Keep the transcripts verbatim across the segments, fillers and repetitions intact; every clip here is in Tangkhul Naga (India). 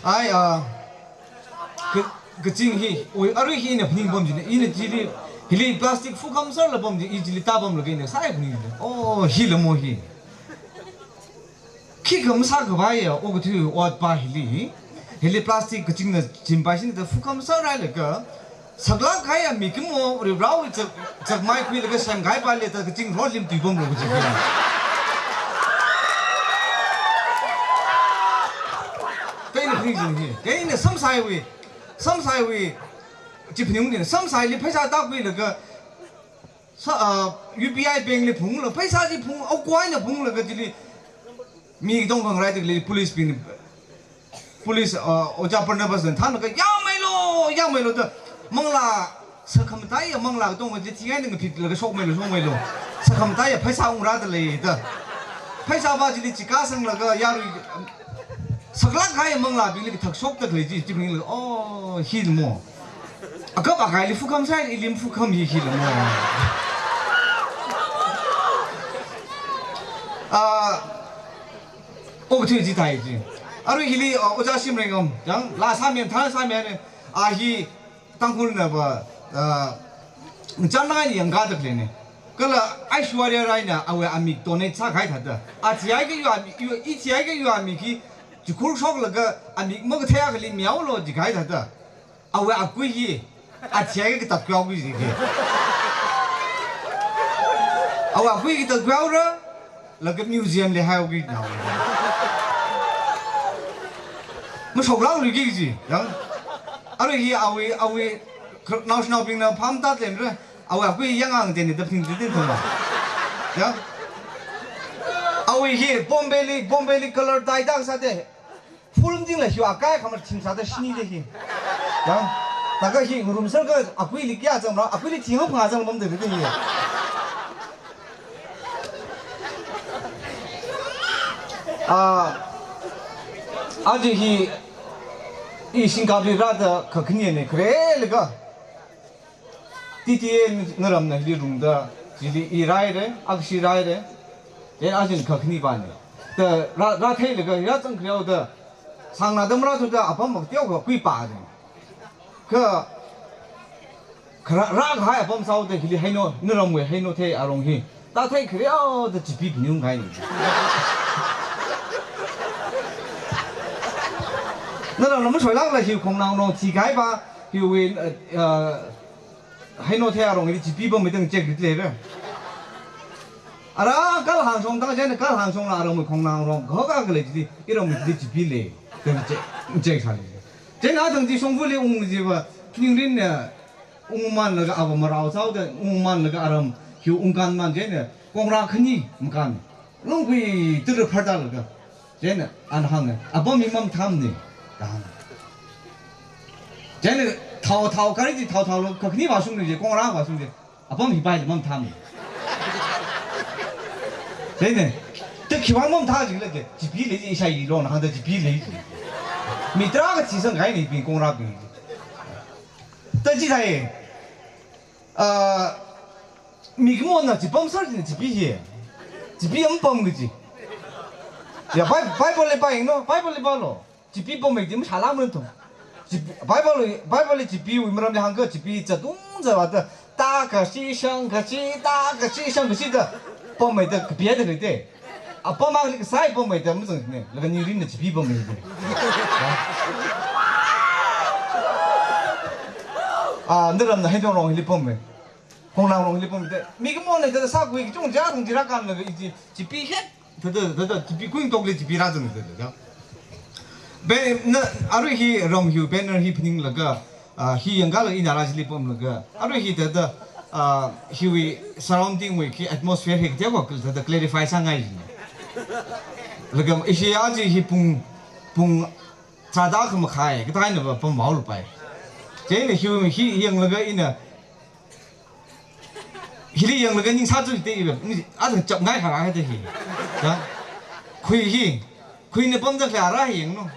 Ai, ah, ka-, kaching hi, oi, arui hi ina phaning pam jina, ina chili, hili plastic fu kham sar la pam ji, i chili ta pam la kaina, sai phaning jina. Oh, hi la mo hi. Khi kham sa ka bai ya, o ka thui ot pa hili. Hili plastic kaching na chim pa shin da fu kham sar rai la ka. Saklak kahai mik mo, ri rao i chak, chakmai khuilaga semkahai pa le ta kaching ro lim tui pam lo kaching. Kaina phaning jing hi. Kaina samsai wui. Samsai wui. Chi phaning jing. Samsai li pheisā ta khuilaga. Sa, ah, U P I bank li phungla. Pheisā chi phung, au kwai na phunglaga chili. Mi dong khang rai tik li police bing. Police, uh, Ojā Barnabas dan thanlaga, "Yāmeilo, yāmeilo," da, manglā sakhamatai ya manglā katong chi thingai ning phitlaga, "Shokmeilo, shokmeilo. Sakhamatai ya pheisā ungra da lei," da. Pheisā pa chili chika sanglaga, yarui, saklak kahai manglābingli kathak shok da lei chi, chi bingla, "Oh, hi mo." Akap akaili fu kham sai, ili mafu kham hi hi la mo. Ah, o ka thui chi thai chi. Arui hili, ah, Ojā Shimreingam, yang, la sāmi, thang sāmi ne, ah, hi Tangkhul na ba, ah, chānai ni yang ga da le ne. Kala Aishwarya Rai na, awui amik donate sākahai thāda. A thihaika yu amik, yu, i thihaika yu amik hi, chikhur shoklaga amik makathei akhali miao lo jikahai thāda. Awui akui hi, a thihaika katat khuihaoki ji ki. Awui akui katat khuihaora, laga museum li haihaoki nao. Mashoklak luiki ji, yang. Arui hi awui, awui, kar-, naoshinaobingna pham ta lemra, awui akui yang ang teni da phaning teni thuma. Yang. Awui hi, Bombay li, Bombay li color dye da sāda. Full ding la hiu akai khamar thing sāda shini da hi. Ya. Taka hi ngarumsarka akuili kya zangmara, akuili thing hap nga zang bam da da hi. Ah, aja hi i Singapore rāda kakhane ne kharelaga. T T A naramna hili rungda, chili i raire, akshi raire, then ajin kakhane bane. Da ra, rātheilaga, rāzang khareo da, sangnada marāthuda, apam mak teo kakui pa de. Ka, kara, rākahai apam sāhaoda hili Heino, naramwui Heino thei arong hi. Tāthei khareo da chipi phaning kahai ni. Naramna mashoilakla hi khongnao nong thikahai pa, hiwui, uh, uh, Heino thei arong hili chipi pammeida ngachek rit leira. Ara kal hangshong tang chieina kal hangshongla aramwui khongnao rong, kho ka kale chili, iramwui chili chipi lei. Tang che, ngachek sāli. Chieina tang chi shongfali ung jiva, ningrin ne, ungmanlaga ava marao sāhaoda, ungmanlaga aram, hiu ungkan man chieina, kongra khani makan. Lungkui turu pharda laga. Chieina, ana hānga, apam hi mamathāmane, da hānga. Chieina, thao, thao, gari chi thao, thao lo, kakhane vāshung ni je, kongra vāshung je, apam hi pai mamathāmane. Chieina, te khiwui vang mamathā jila je, chipi lei je, ishai lo na hāngda chipi lei je. Mi tarākha thisang kahai ni bing kongrabing. Ta chi thai, ah, mikumona chipam sāra jina chipi hi. Chipi mapam kaji. Ya, Bi-, Bible li pāyanglu, Bible li pālu. Chipi pammeida mashālākmana thum. Chipi, Bible, Bible li chipiwui maramli hāngkha chipi zatung zava da, ta kashi shang kashi, ta kashi shang kashi da, pammeida kapihaida leite. Apam akhali kasai pammeida mazangmane, laga ningrinna chipi pammei. Ah, naramna Heino rong hili pammei. Khongnao rong hili pammeida. Mikumona da sākhui kachungkha thang chi rākānlaga i chi, chipi het. Thāda, thāda, chipi kuing tokli chipi rāzang thāda, thāda. Be, na, arui hi ram hiu banner hi phaninglaga, ah, hi yangkala ina rā chili pamlaga. Arui hi thāda, ah, hiwui surrounding wui khi atmosphere hi kateokha thāda clarify sāngai jina. Laga ishi aja hi pung, pung tharāda khamakhai, kathāna va pamhaolu pai. Chieina hiu hi yanglaga ina, hili yanglaga ning sāthu te iba, ni, a chapngai kharā haida hi. Ya. Khui hi, khuina pamda khalei ara hi yanglu.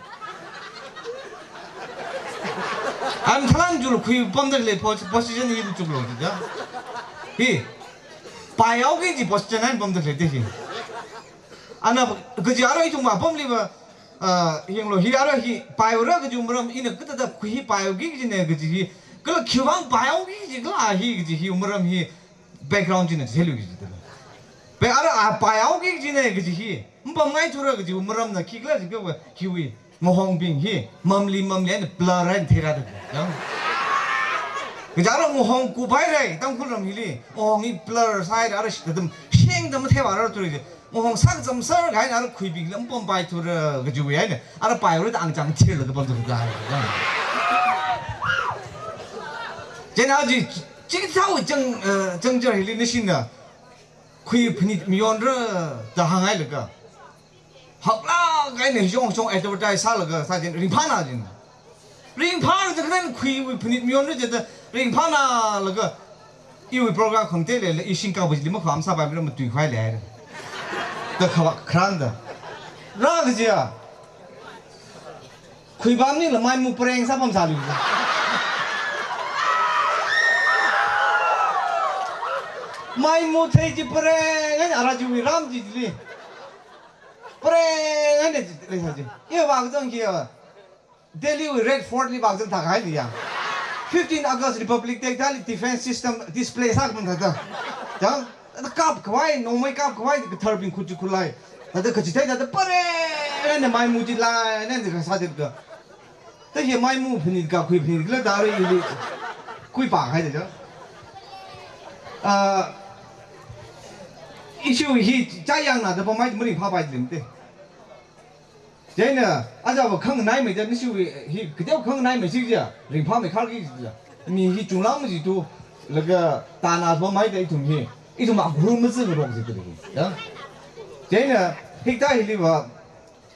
An thalan jul khui pamda khalei pos-, position hi chuklu, ya. Hi, paihaoki kaji position an pamda khalei te hi. Ana, kaji arui ithum apamli va, Ah, yanglu hi ara hi paihaora kaji maram ina kathāda khui hi paihaoki kajina kaji hi. Kala khiwuivang paihaoki kaji kala hi kaji hi maram hi background china theilu kaji thāda. Pai ara a paihaoki kajina kaji hi. Mpamngaithura kaji maramna khikhala jiakha hiwui ngahongbing hi mamli mamli eina blur eina theirada. Yang. Kaja ara ngahong kuphaira, Tangkhul ram hili. Ngahong hi blur sāhaira, ara shikadam shengda matheiva ara turi. Ngahong sākazam sāra kahai ara khuibingla mpampaithura kajiwui eina. Ara paihaora da angchang thirlaga pamthura kahai. Yang. Chieina aja, chi thao chang, eh, chang jar hili nishinna. Khui phanit mayonra da hānghailaga. Haklāk eina shong shong advertise sālaga sāchina ringphāna china. Ringphāna china khuiwui phanit mayonra chida ringphānalaga. Iwui program khangateilila i shingkapa chili makhamasāpaimara matuikhavai leira. Da khavā kharānda. Rā kajiya. Khuipamnila maimu pareng sāpamsālu. Maimu thei chi pareng, eina ara chiwui ram chi chili. Pareng, eina leisā chi. Iva vākazang kiya. Delhi wui Red Fort li vākazang thākahai liya. Fifteen August Republic Day thāli defense system display sākapam thāda. Chang? Thāda kapkhavai, nongmei kapkhavai, katharbing khut chi khulai. Thāda kachithei thāda pareng eina maimu chi lai, eina thāda kasā thāda. Thāda hi maimu phanit ka khui phanit kala thāda ili. Khuipakhaida chang. Ah, issue hi chāyangna da pamai maringphāpai linte. Chieina, ajava khangnaimei da nishiwui hi, kateokha khangnaimei chi ja, ringphāmei kharki ja. Mi hi chunglang majitu, laga tana pamai da ithum hi, ithum a group mazingarok ji tuli hi. Ya? Chieina, hikathā hiliva,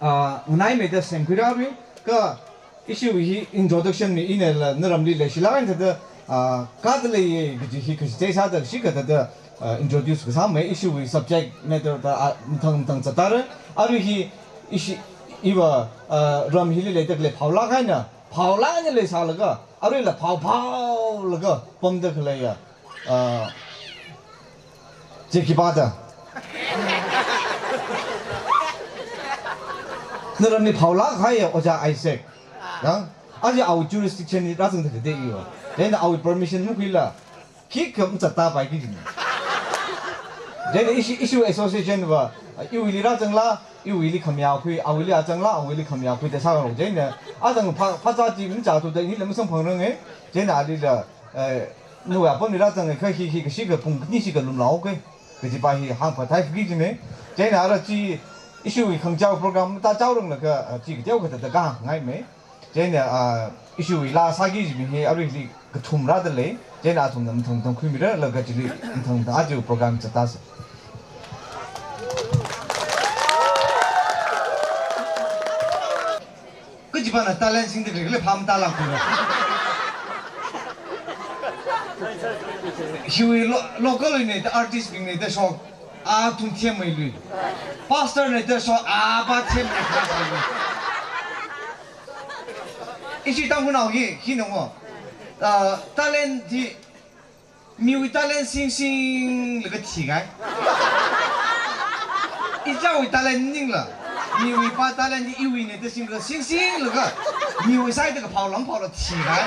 ah, nganaimei da semkhuirarui, ka issue hi introduction mi inala naramli leishilāk eina thāda, ah, kathā leiya kaji hi kashi sāda shi kathāda, ah, introduce kasāmei issue wui subject matter da, ah, mathang mathang zatdara. Arui hi issue iva, ah, ram hili leida khalei phaolāk eina, phaolāk eina leisālaga, aruila phao phaolaga pamda khaleiya, ah, chi khipā da. Naramli phaolāk kahaiya Ojā Isaac. Yang, aja awui jurisdiction li rāzangda khalei iva. Then awui permission makhuila. Khikha mazattāpaiki jina. Then issue, issue association va, iwuili rāzangla, iwuili khamayākhui, awuili rāzangla, awuili khamayākhui da sāngarok. Then, azang phā, phāzā chi mazattu da inila masamphangrange. Then alila, eh, nawui apamli rāzanga kha hi, hi kashi ka pung khani shikha lumlaoke. Kajipa hi hāngphathaifuki jine. Chieina ara chi issue wui khangachao program tāchaoranglakha, ah, chi kateokha thāda kahāngngaimei. Chieina, ah, issue wui laa sāki jimi hi aruili kathum rāda lei. Chieina athumna mathang mathang khuimira laga chili mathang mathang aja program zattāsa. Kajipana talent singda khalei khalei pham talak kura. Hiwui lo-, local wui ne da artist bing ne da shok, athum themmei lui. Pastor ne da shok, apa themmei lui. Ishi Tangkhulnao hi, hi nongo. Ah, talent di Miwui talent sing singlaga thikahai. Ichāwui talent maningla. Miwui pa talent hi iwuine da singlaga sing singlaga. Miwui side kaphao lam phaola thikahai.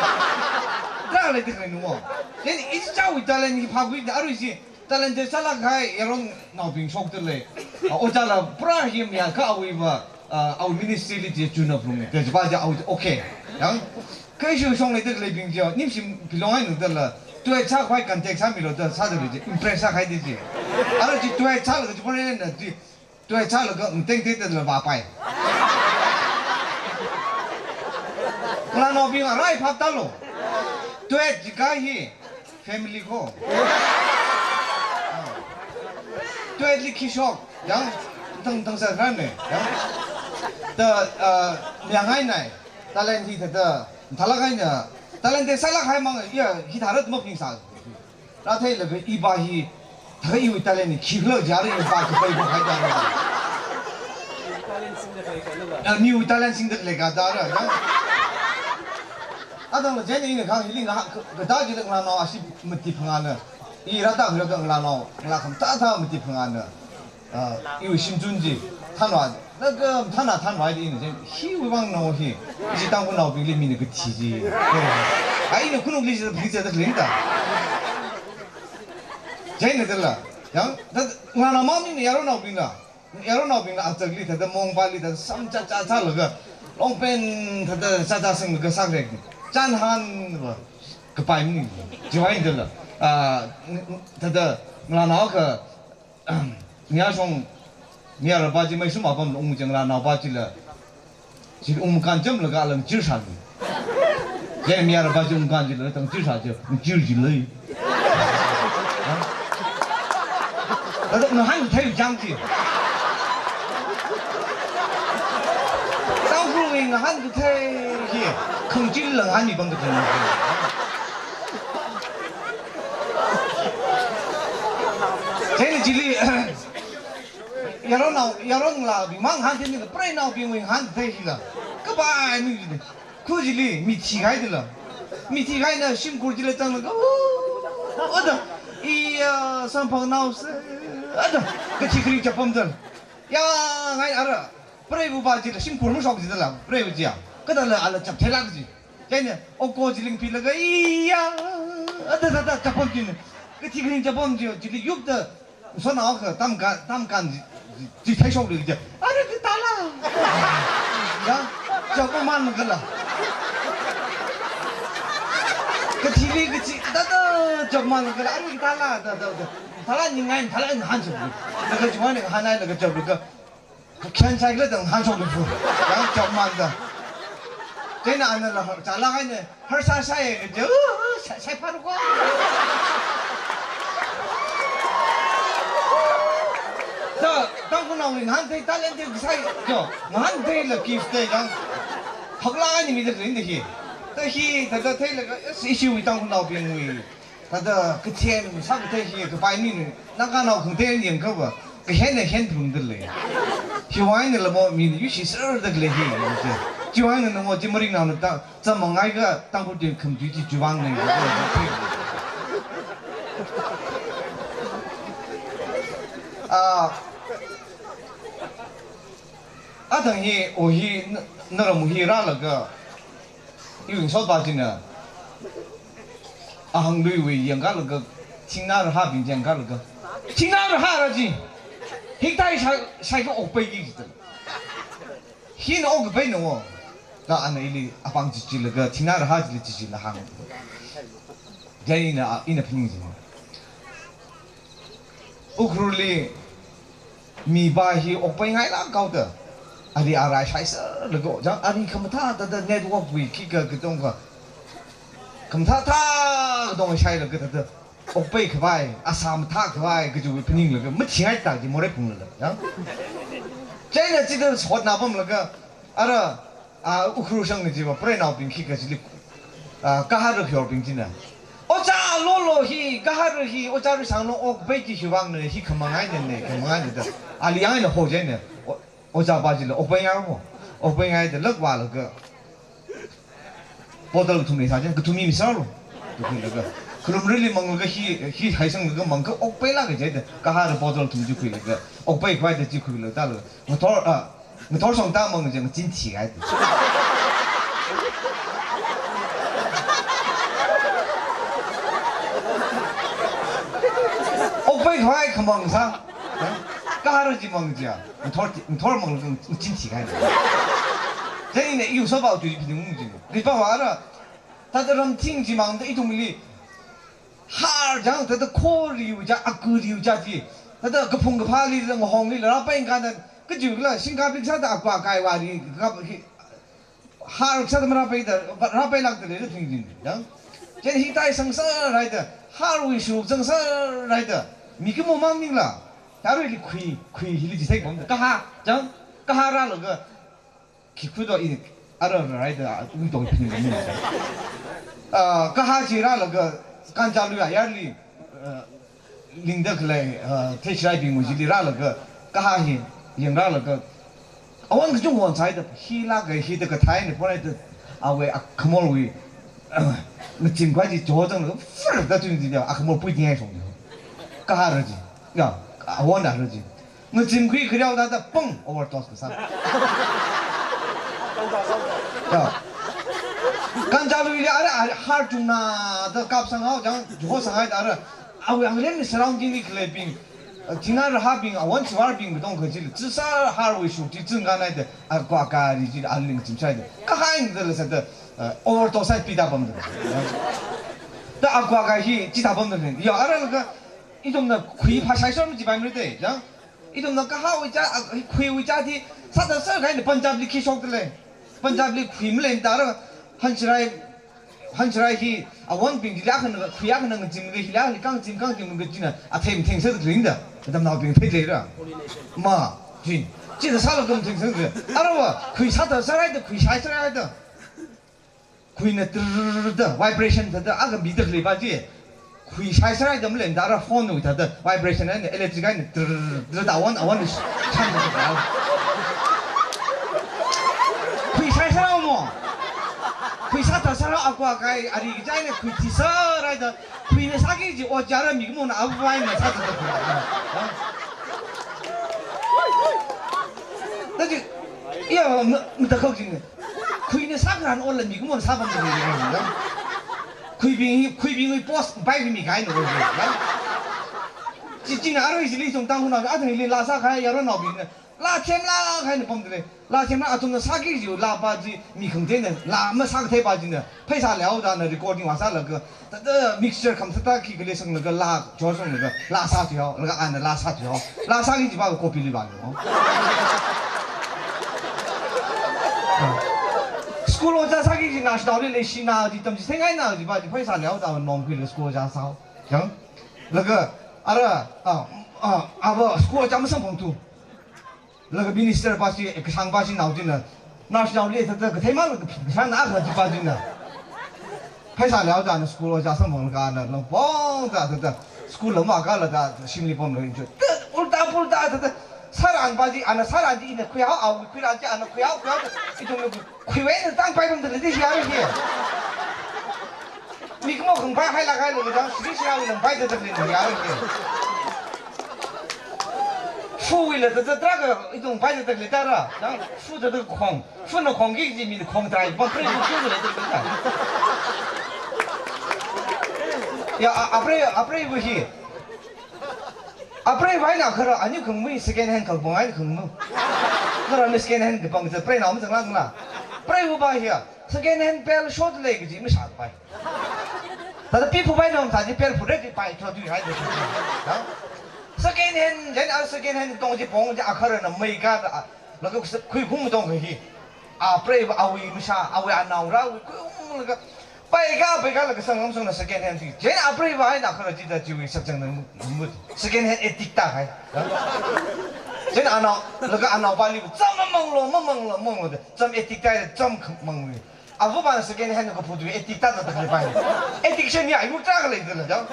Rālei da khalei numo. Then ichāwui talent hi phākhui da arui chi. Talented sālāk kahai yaronnaobing shokda lei. Ah, ojāla pura hi mayākha awuiva. Ah, awui ministry li chi chuna phalunge. Kajipa chi awui okay. Yang, kha ishi shongli da khaleibing chi, nimshim pilong ai nu dala. Duet sākhavai contact sāmilu da sāda lei chi, impress sākahai da chi. Ara chi duet sālaga chi phaninna chi, duet sālaga ngteng te dala vāpai. Ngalānaobing arai phap tālu. Duet jiakha hi, family ko. Ah. Duet li khi shok, yang, thang, thang sā rane, yang. Da, ah, miyangai nai, talent hi thāda, thālāk eina, talented sālāk kahai mang, ya, hi thāda maphingsā. Rātheilaga ipa hi, thāda iwui talent hi, khikhala jiakha ipa khipā ipa khai da. Ah, miwui talent singda khalei kathāra, yang. Athangla chieina ina kahāng hili ngahā, ka, kathā jila ngalānao ashi mati phangāna. I rāda hira ka ngalānao, ngalā khamathā thā mati phangāna. Ah, iwui shimchun chi, thanwa, Laga thana thanvai da ina chieina, hiwui vang no hi. Ishi Tangkhulnaobingli mina kathi chi. Ai, ina khanukli chi phingchida khalei da. Chieina dala. Yang, da, ngalānao mang mina yaronnaobingla. Yaronnaobingla achakli thāda mongpali thāda sam chacha chālaga, longpen thāda chacha singlaga sākharek. Chānhān va, kapai mi. Chiwui eina dala. Ah, thāda ngalānao akha, niyashong, niyaraba chi meisum apamla ung chang ngalānao pa chila. Chi ungkān chamlaga alang chirshān. Chieina mayaraba chi ungkān chila tang chirshā chi, chir chilei. Ha? Thāda ngahān thei chang chi. Tangkhulwui ngahān kathei hi, khangachee ngahān hi pang kathei. Chieina chili, yaronnao, yaronnaobing mang ngahān thei ni, preinaobingwui ngahān thei hila. Kapai mi ni. Khu chili, mi thikahai dala. Mi thikahaina shimkhur chili zanglaga, "Ooh, ooh," da. "Iya, samphangnaosa," da. Kathi kharing chapam dala. Ya, ngai ara. Preiva pa chila, shimkhur mashok chi dala. Preiva chiya. Kathāla ala chap theilāk chi. Chieina, oko chili philaga, "Iya," da, da, da, chapam china. Kathi kharing chapam chi, chili yupda, sonao akha tamkha, tamkha chi, chi, chi theishokli chi. "Arui kathāla?" Ya, chapam man kala. Kathili kachi, da, da, chapam man kala. "Arui kathāla?" da, da, da. "Thāla ningai, thāla ngahān chapli." Laga chiwui eina ngahānhailaga chaplaga. Khen saikhala dang han shok lu fu. Yang chapmanda. Chieina anala, chalak eina, harsā sāya kaje, uh, uh, sā, sāpharukva. Da, Tangkhulnaowui ngahān thei, talent thei, kasā, jo, ngahān theila gift thei, yang. Haklak eina mida khalei da hi. Da hi, da, da, theilaga, yes, ishiwui Tangkhulnaobingwui. Thāda kathem sākathei hi kapai mina, Naganao khangatei yangkha va, kahenna henphalungda lei. Hiwui einala mo mina yuishiserda khalei hi, chiwui eina namo chi maringnaona ta, zangmangaiakha Tangkhul tui khamtui chi chiwui vang lei. Ah, athang hi, o hi, na, naram hi rālaga, iwui ngasotpa china, ahang luiwui yangkalaga, thingnā rahābing yangkalaga, thingnā rahā ra chi, hikathā shai, shaikha okpaiki jida. Hina okpaina o, da ana ili apāng chichilaga, thingnā rahā chili chichila hāng. Chieina, ina phaning jina. Ukhrulli mipa hi okpaingailāk haoda. Ari arai shaiserlaga, chang ari khamathā thāda network wui khikha katongkha. Khamathā thā katong shailaga thāda. Okpai khavai, asā mathā khavai, kajiwui phaninglaga, mathingaitai chi morei phunglaga, chang. Chieina chida hotnā pamlaga, ara, ah, Ukhrul shang chiva, preinaobing khikha chili, ah, kahara khiorbing china. Ojā lolo hi, kahara hi, ojā Risanglo okpaiki hiwui vangna, hi khamangaina, khamangaina da. Ali yang eina ho chieina, o, ojāpa chila, okpaingai mo, okpaingaida, lāk vālaga. Bottle kathum leisā chieina, kathum mi misālu. Tukhuilaga. Khalumrili manglaga hi, hi haisanglaga mangkha okpailāk kaje da. Kahara bottle kathum chi khuilaga. Okpai khavai da chi khuilaga tālaga. Ngathor, ah, ngathor shongta mang chi ngachin thihaida. Okpai khavai khamang sā. Kahara chi mang chiya. Ngathor, ngathor mang ngachin thihaida. Chieina iwui ngasotpa tui phaning jina. Ri pa vāra. Thāda ramthing chimangda ithumli. Har chang, thāda khoriu cha, akuriu cha chi. Thāda kaphung kaphāli, ngahonglila, rāpai ngana, kajiu kala, shingkapli sāda akwa kaiwali, kap, hi, har sāda marāpaida, rāpailākda leida thing jin, chang. Chieina hithai sangsāraida, harwui shuk sangsāraida, mikumo mang maningla, aruili khui, khui hili jithei pamda, kaha, chang, kaha rālaga, khi khuido i ara raida, ui dong phin ni. Ah, kaha chi rālaga, kancha lui ayarli, ah, lingda khalei, ah, theichiraibingwui chili rālaga, kaha hi, yangrālaga, awan kachungkha wan sāhaida, hilāka hida kathaina, phonaida, awui akhamorwui, ah, ngachim khavai chi chozanglaga, fur da chun chi da, akhamor puitingai shong. Kahara chi, ya, awan ara chi. Ngachim khui khareo thāda pung, overdose kasā. Ya. Ganja luili ara, ara har chungna da kapsanghao chang, juho sanghaida ara. Awui anglem ni surrounding li khaleibing, China rahabing, awon chiwarbing katong kajili, chisā harwui shuk chi chungkhanhaida, akwa kari chi aling chimshaida, kahaida la sāda, eh, overdose sāpida pamda. Da akwa kari chithā pamda. Ya, ara laga, ithumna khui phāshaisar majipaimara de, ya. Ithumna kahaowui chā, a, khuiwui chāti, sāda sākahai eina Punjab li khi shokda lei. Punjab li khui maleimada ara, hanchirai, hanchirai hi, awonbing chili akhana, khui akhana ngachimlaga hila, hili kangchim, kangchimlaga china, athei matheng sāda rinda. Atamnaobing theileira. Ma, jin. Chithā sālaga matheng sāda. Ara va, khui sāda sāraida, khui shai sāraida. Khuina trrrr da, vibration thāda, akha mida khaleipa chi. Khui shai sāraida maleimada ara phone wui thāda, vibration eina electric eina trrrr, trrrr da awon, awon shang da. Khui shai sārao mo. Khui sāda sārao akwa kari, ari kaji eina khui thi sāraida. Khuina sāki kaji ojā ra mikumona avā eina sāda da khui. Ha? Taji, iya, ma, matakhok jine. Khuina sākharan ola mikumona sāpamda lei. Khuibing hi, khuibingwui post bai mi kahaina ola. Chi, china arui chili chungtang huna, athang hili laa sākahai yaronnaobingna. Laa themlāk kahaina pamda lei. Laa themlāk athumna sāki kaji laa pa chi mi khangateina, laa masākathei pa china. Pheisā leihaoda ana recording vāsālaga. Thāda mixture khamathāda khi khalei sanglaga laa, jor sanglaga, laa sāthuihao, laga ana laa sāthuihao. Laa sāki kajipa copy li vālu. School ojā sāki kaji naoshinaoli leishina, chi tamchitheingaina, chipa chi pheisā leihaoda ana nomkhuilaga school ojā sāhao. Yang? Laga, ara, a, a, ava school ojā masamphangthu. Laga minister pa chi, kashāng pa chi nao china. Naoshinaoli thāda kathei mala kashāng na kha chi pa china. Pheisā leihaoda ana school ojā samphanglaga ana longpongda thāda. School lam vākālada shimli pamlaga incho. Ulta pulta thāda. Sāran pa chi, ana sāran chi ina khuihao, awui khuiran chi ana khuihao, khuihao. Ithumna khuiwui eina tangpai pamda lei da hi ara hi. Mikumo khangpai hailāk hailāk da, shri shri awui langpai da da lei da hi ara hi. Fuwuila thāda tarākha ithum pai da da lei da ra. Dang fu thāda khong. Funa khongki kaji mina khongtrai. Ba prei fu fu da da lei da. Ya, a, aprei, apreiva hi. Apreiva eina khara ani khangmui second hand kapang eina khangmui. Kharana second hand kapang chi preinao mazanglākla. Preiva pa hi. Second hand belt short lei kaji mashāpai. Thāda pi phupai nom thāda belt phurei pai thothuihai da. Ha? Second hand, chieina second hand tong chi pong chi akharana meikada, laga khuikhung tong hi. Apreiva awui mashā, awui anaora, awui khuikhung laga. Paika, paikalaga sangngarum sangna second hand chi. Chieina apreiva eina khara chida chiwui sakchangna mu, mu, second hand addict tāhai. Ha? Chieina anao, laga anaopali, cham mamanglo, mamanglo, mamanglo da. Cham addict tāhaida, cham khamangli. Avāpana second hand kaphut tui addict tāda tākhalei pai. Addiction ya, ibu tākhalei dala jang.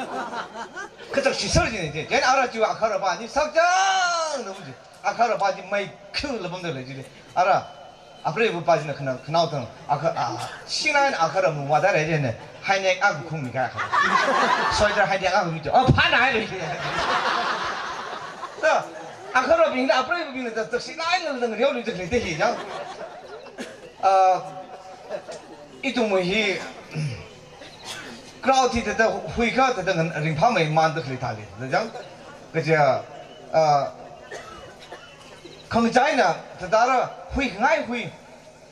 Kachak shisar jine je. Jen ara chiwui akharapa ni sakchangna uji. Akharapa ji mai khula pamda lei jile. Ara, apreiva pa jina khanao, khanao tang. Akha, a, shinai akhara mu wada re jene. High neck akha khungmi ka akha. Sweater high neck akha mi jo. Oh, phana hai lei. Ta, akharabingna, apreivabingna ta, ta shinai la nang riau lu jang lei te hi jang. Ah, ithumwui hi crowd hi thāda huikha thāda ngan ringphāmeimanda khalei thāli, thāda jang. Kaja, ah, khangachāna thāda ara huingai hui,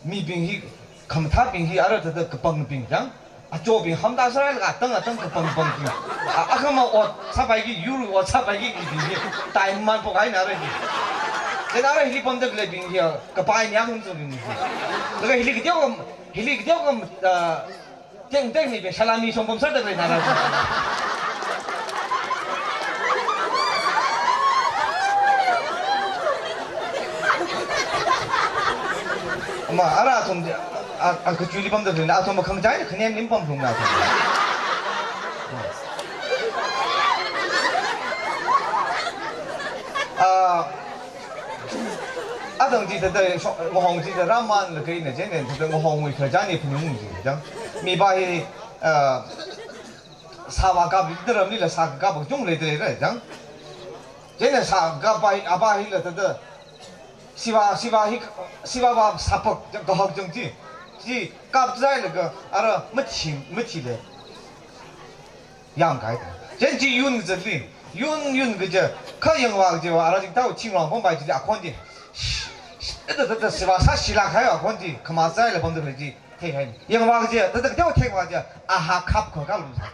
mibing hi, khamathābing hi ara thāda kapangbing jang. Achobing hamda sārai laga atang atang kapang pang ki. A, akhama ot sāpaiki, yur ot sāpaiki ki bing hi. Time man pokaina ara hi. Then ara hili pamda khaleibing hi, kapai ni akham zobing hi. Laga hili kateokam, hili kateokam, ah, teng teng ni be salami sompam sāda khaleina ara. Ma, ara athum, a, a, kachuili pamda khaleina, athum khangachāna khanem lim pamlungna athum. Ah, atang chi thāda, so, ngahong chi thāda rāmanlaga ina chieina, thāda ngahongwui khararchan hi phaningungji jang. Mipa hi, ah, sāvā kapli, tharamlila sā kakap kachungkha leida leira jang. Chieina sā kapai apa hila thāda, Shiva, Shiva hi, Shiva va sāpak, kahak jang chi, chi kapzailaga, ara mathi, mathile. Yangkai. Chieina chi yun zatli, yun yun kaja, kha yangvā kaja va, ara jingtao chingwang pampai chi akhon chi. Sh-, sh-, thāda, thāda, Shiva sāshilāk kahai akhon chi, khamazai la pamda lei chi, theihaina. Yangvā kaja, thāda, thāda, theihaina kaja, aha khap kho kalu sa.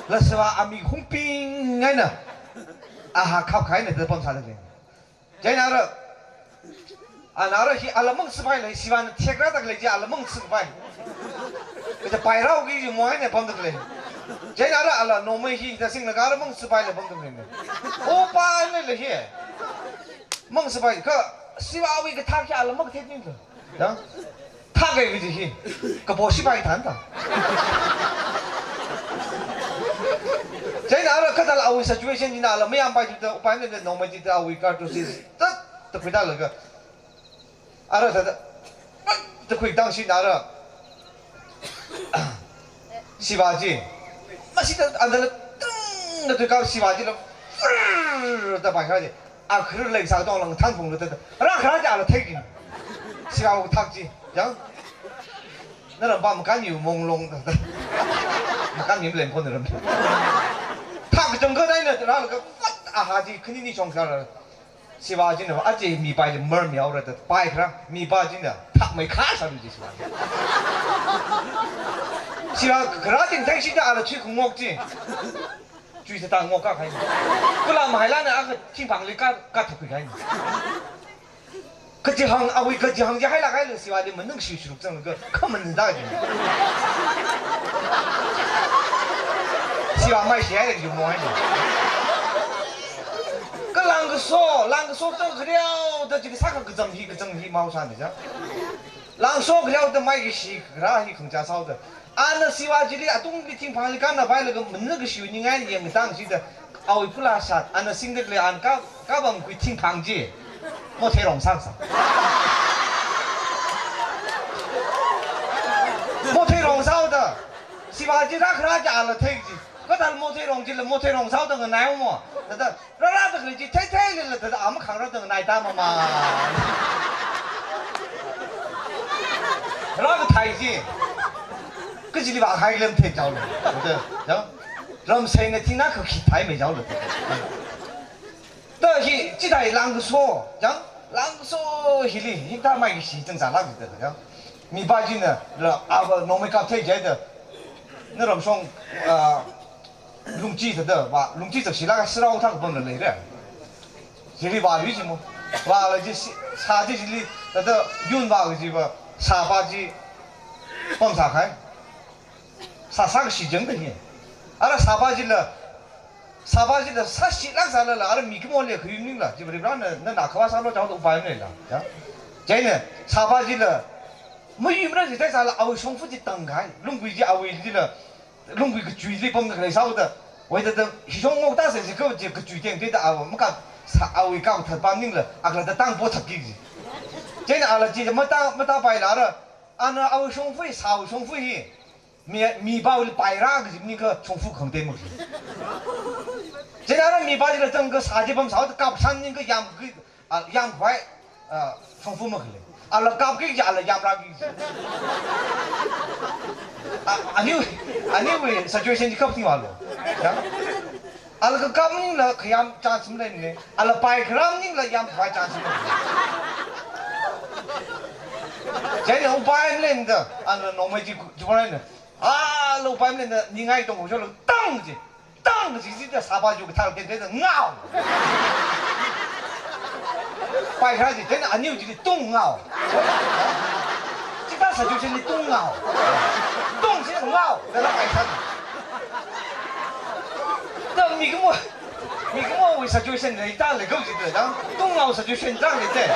La Shiva ami hungping ngaina, aha khap kahaina, thāda pamsāda lei. Chieina ara, ana ara hi ala mang sipai lei, Shiva na thekra tak lei chi ala mang sipai. Kaja pairao ki ji moai ne pamda lei. Chieina ara ala nomai hi ta singlaga ara mang sipai lei pamda lei. Opa ne lei hi. Mang sipai kha Shiva wui kathak hi ala mang thet ni lo. Ya? Thak e kaji hi. Kapo sipai than ta. Chieina ara kathāla awui situation china ala mayampai chida upai ne nomai chida awui kar tu si. Tat, ta khuida laga. Ara thāda, ta khuitang shina ara. Shiva chi. Masita andala tung na tuikap Shiva chi la. Frrrr, ta pai kha chi. Akhir lei sātong lang thanphung la thāda. Ra khara chi ala thei chi. Shiva wui thak chi. Yang. Naram pa makan yu mong long thāda. Makan yu leng kon ram. Thak jang kha dai na ra la ka fat aha chi khani ni chong sāra. Shiva china, achi mipa chi mar mihaora da, pai khara, mipa china, thak mai kha sālu chi Shiva. Shiva khara ting thai shida ala chui khungok chi. Chui sa ta ngok kahai. Kula mahaila na aka thingphangli ka, kathak kahai. Kachihāng, awui kachihāng chi haila kahaila Shiva li manung shi shuruk zang ka, khaman da chi. Shiva mai shi haila yu mo hai. Ka langkaso, langkaso tang khriau da chi sākha kazam hi, kazam hi mau sāni ja. Langso khriau da mai kashi khara hi khangcha sāhaoda. Ana Shiva chili atungli thingphangli kana vailaga manung kashi ningai yang tang shida. Awui pula shat, ana singdek le an ka, kabang kui thingphang chi. Motheirong sāsa. Motheirong sāhaoda. Shiva chi ra khara chi ala thei chi. Kathāla motheirong chila motheirong sāhaoda nganai mo. Thāda, rara tak lei chi, thei thei lei la thāda, ama khang ra tak nai ta mama. Ra kathai chi. Kachili va hai lem thei chao lei. Thāda, ya. Ramsei na thina kha khi thai mei chao lei. Ta hi, chithai langkaso, yang, langkaso hili, hita mai shi zang zala ki ta, ya. Mipa china, la, ava, nomai kap thei jai da. Na ramshong, ah, lungchi thāda, va, lungchi tak shila ka sirao thak bang la lei re. Jili va li ji mo. Va la ji si, sā ji jili, thāda, yun va ji va, sāpa chi, pam sākahai. Sāsā kashi jang da hi. Ara sāpa chila, sāpa chila sāshilāk sālala, ara mikumo le khui ning la, ji bari bra na, na na khawa sālo chao upai ne la, ya. Chieina, sāpa chila, mayumra ji thai sāla, awui shongfa chi tangkahai, lunggui chi awui chila, lunggui kachui chi pam khalei sāhaoda, wai da da, hi shong ngok ta se ji ka, ji kachui teng te da awa, maka, sā awui ka that pam ning la, akla da tang po that ki ji. Chieina ala chi, mata, mata pai la ara, ana awui shongfa, sāwui shongfa hi, Mi, mipali paira kaji maningkha shongfa khangatei makhalei. Chieina ara mipa chila tang ka sā chi pam sāhaoda kap san maningkha yam ka, ah, yam khavai, ah, shongfa makhalei. Ala kap ki kaji, ala yamra ki kaji. Ah, ani, aniwui situation chi kap ting valo. Ya? Ala kakap maningla khayam chance maleimana. Ala pai khara maningla yam khavai chance maleimana. Chieina upai maleimada, ana nomai chi, chi pharai na. Ala upai maleimada, ningai tong ko sholo, tang ji. Tang ji ji da sāpa chi kathar ken ken da ngao. Pai khara ji, chieina aniu chili tung ngao. Chithā situation li tung ngao. Tung ji ngao, da la pai khara ji. Da mikumo, mikumowui situation lei ta lei kau ji da, tung ngao situation zang lei te.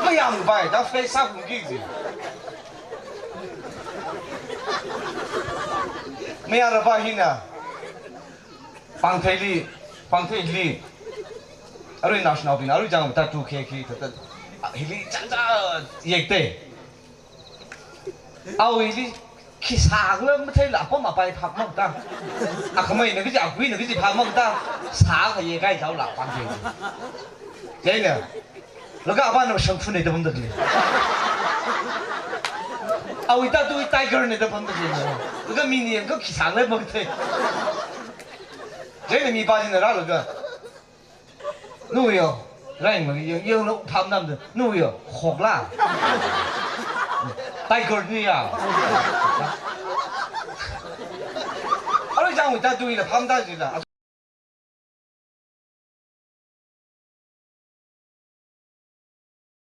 Mayang pai, da face up ki ji. Mayang raba hina, pangtheili, pangtheili, arui national bin, arui jang ta tu khe khi, ta, ta, hili cha cha yek te. Awui hili, Khi sākhala matheila apam apai phap makta. Akhameina kaji, akuina kaji phap makta. Sākha yekai jaola pam thei. Chieina. Laga apana shangphuna da pamda khalei. Awui tattoo tiger na da pamda khalei. Laga mina yangakha khi sākhala mathei. Chieina mipā china rālaga, "Nu yo, rāyanglu, yo, yo, nu phamnamda, nu yo, hokla. Tiger ni ya." Arui chang tattoo ila phamda jila.